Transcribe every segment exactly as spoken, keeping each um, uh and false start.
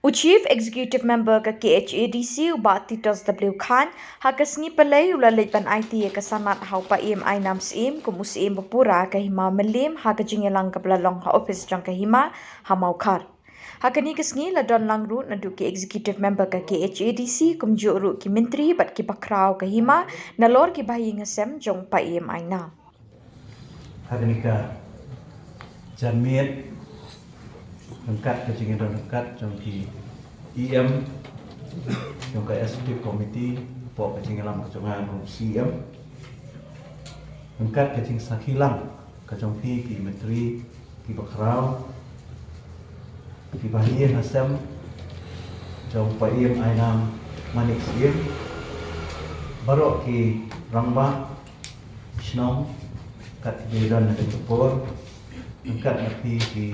U Chief Executive Member ka K H A D C, u Bah Titos W Khan, ha ka sngi Palei u la leit ban aiti ïa ka sanad ha u Paiem Ainam Syiem kum u Syiem ba pura ka Hima Mylliem ha ka jingïalang kaba la long ha ophis jong ka Hima ha Mawkhar. Ha kane ka sngi la don lang ruh naduh ki Executive Member ka K H A D C, kumjuh ruh ki Myntri bad ki bakhraw ka Hima nalor ki bahaïing hasem jong u Paiem Ainam. Ha kane ka janmiet ryngkat ka jingïadon ryngkat jong ki E M jong ka Executive Committee, hapoh ka jingïalam ka jong nga kum u Syiem, ryngkat ka jingsakhi lang ka jong phi ki Myntri, ki bakhraw, ki bahaïing hasem jong u Paiem Ainam Manik Syiem, baroh ki rangbah shnong, kat ki don na ka por, kat na phi ki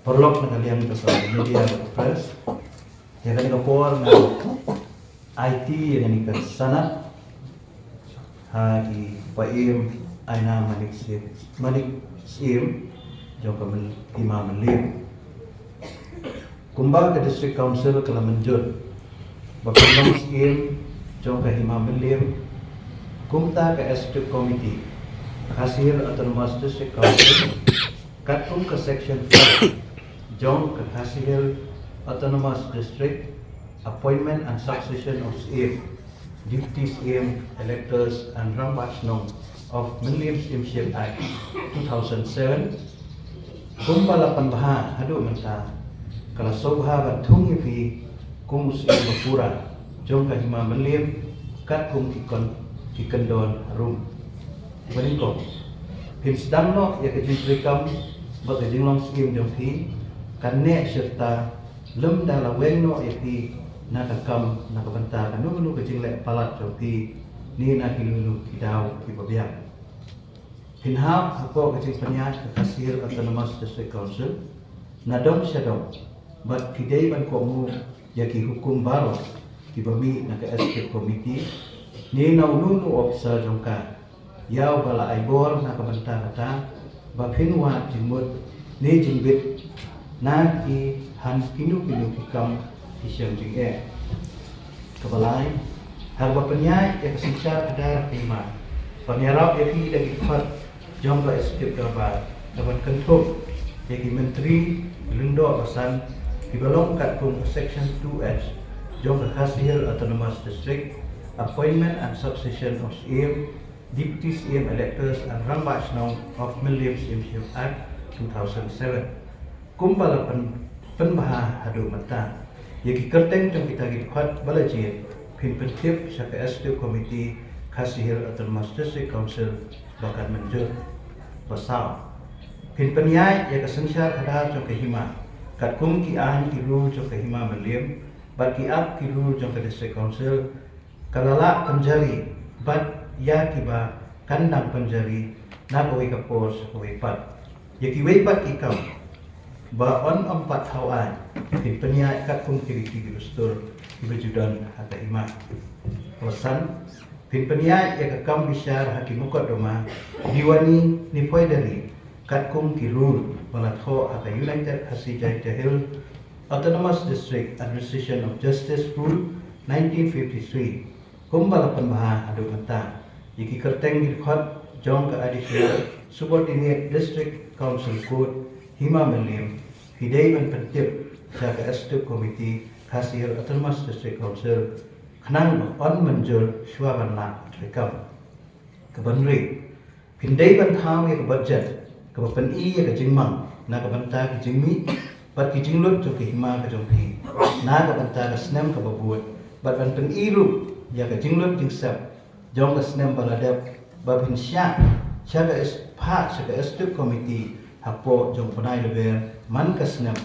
paralok na ka liang ka social media, press. Ïa kane ka por nga aiti ïa kane ka sanad ha i Paiem Ainam Manik Syiem, Manik Syiem jong ka Hima Mylliem. Kumba ka District Council ka la mynjur ba phin long Syiem jong ka Hima Mylliem, kumta ka Executive Committee Khasi Hills Autonomous District Council, katkum ka Section five jong ka Khasi Hills Autonomous District Appointment and Succession of Syiem, Deputy Syiem, Electors and Rangbah Shnong of Mylliem Syiemship Act two thousand seven, kumba la pynbha haduh mynta, ka la sngewbha ban thung ïa phi kum u Syiem ba pura jong ka Hima Mylliem, katkum ki kyndon harum. Banyngkong, phin sdang noh ïa ka jingtrei kam bad ka jinglong Syiem jong phi, kan neh shirta lymda la weng noh ïa phi na ka kam na ka bynta kano kano ka jingleh palat jong phi ne na kino kino ki daw kiba biang. Phin hap hapoh ka jingpynïaid ka Khasi Hills Autonomous District Council na dong sha dong, bad phi dei ban kohnguh ïa ki hukum baroh kiba mih na ka Executive Committee ne na uno uno u officer jong ka, ïa uba la ai bor na ka bynta kata ba phin wad jingmut ne jingbit na ki ha kino kino ki kam ki shem jingeh. Kaba lai, ha kaba pynïaid ïa ka synshar khadar ka Hima, ban ïarap ïa ki da ki dkhot jong ka Executive Dorbar, da ban kynthup ïa ki Myntri, ki Lyngdoh Basan kiba long katkum ka Section two H jong ka Khasi Hills Autonomous District Appointment and Succession of Syiem, Deputy Syiem, Electors and Rangbah Shnong of Mylliem Syiemship Act two thousand seven, kumba la pyn-, pynbha haduh mynta. Ïa ki kyrteng jong kita ki dkhot ba la jied phin pyntip sha ka Executive Committee Khasi Hills Autonomous District Council ba kan mynjur. Ba saw, phin pynïaid ïa ka synshar khadar jong ka Hima katkum ki aiñ ki rule jong ka Hima Mylliem bad ki act ki rule jong ka District Council, ka la lah pynjari bad ïa kiba kan dang pynjari na kawei ka por sha kawei pat. Ïa kiwei pat ki kam ba yn ym pat thaw aiñ, phin pynïaid katkum ki riti ki dustur kiba ju don ha ka Hima. Kaba san, phin pynïaid ïa ka kam bishar ha ki mukotduma, diwani ne phoijadari katkum ki rule ba la thoh ha ka United Khasi Jaintia Hills Autonomous District Administration of Justice Rule nineteen fifty-three, kumba la pynbha haduh mynta. Ïa ki kyrteng ki dkhot jong ka Additional Subordinate District Council Court Hima Mylliem, phi dei ban pyntip sha ka Executive Committee Khasi Hills Autonomous District Council, khnang ba yn mynjur shuwa ban lah treikam. Kaba hynriew, phin dei ban thaw ïa ka budget kaba pyni ïa ka jingmang na ka bynta ka jingmih bad ka jinglut jong ka Hima ka jong phi na ka bynta ka snem kaba bud, bad ban pyni ruh ïa ka jinglut jingsep jong ka snem ba la dep, ba phin shah sha ka es-, phah sha ka Executive Committee hapoh jong u bnai Lber man ka snem,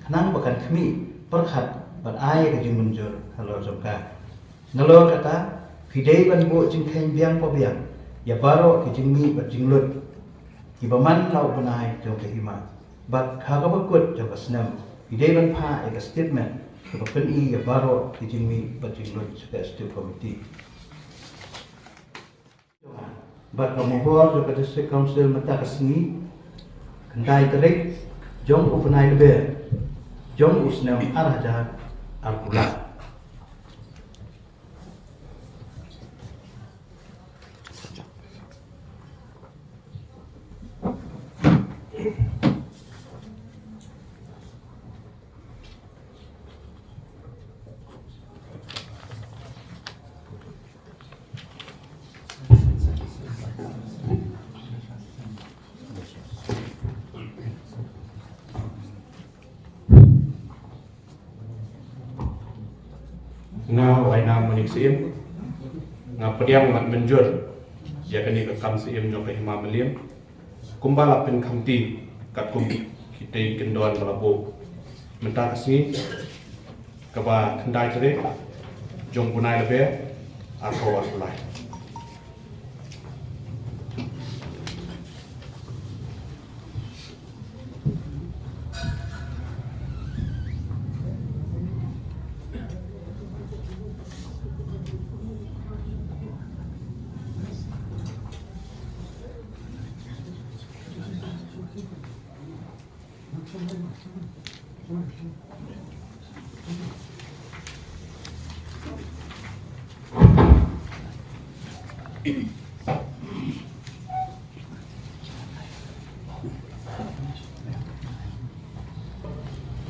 khnang ba kan khmih pyrkhat bad ai ïa ka jingmynjur halor jong ka. Nalor kata, phi dei ban buh jingkheiñ biang pa biang ïa baroh ki jingmih bad jinglut kiba man la u bnai jong ka Hima. Bad ha kaba kut jong ka snem, phi dei ban phah ïa ka statement kaba pyni ïa baroh ki jingmih bad jinglut sha ka Executive Committee. Bad ka mohor jong ka District Council mynta ka sngi, khyndai tarik jong u bnai Lber, jong u snem ar hajar arphew lai. Nga, Wainam Manik Syiem, nga pdiang bad mynjur ïa kane ka kam syiem jong ka Hima Mylliem, kumba la pynkhamti katkum kitei kyndon ba la buh mynta ka sngi, kaba khyndai tarik jong u bnai Lber, arphew arphew lai.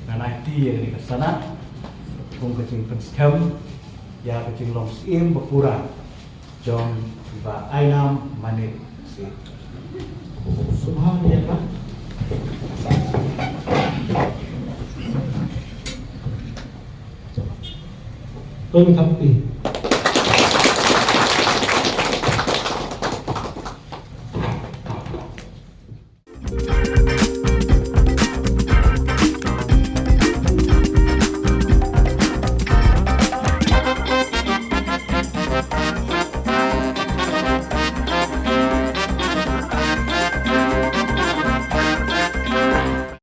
Ngan aiti ïa kane ka sanad kum ka jingpynskhem ïa ka jinglong syiem ba pura jong i Bah Ainam Manik Syiem. Sngewbha ïa ka. Tong Thampi.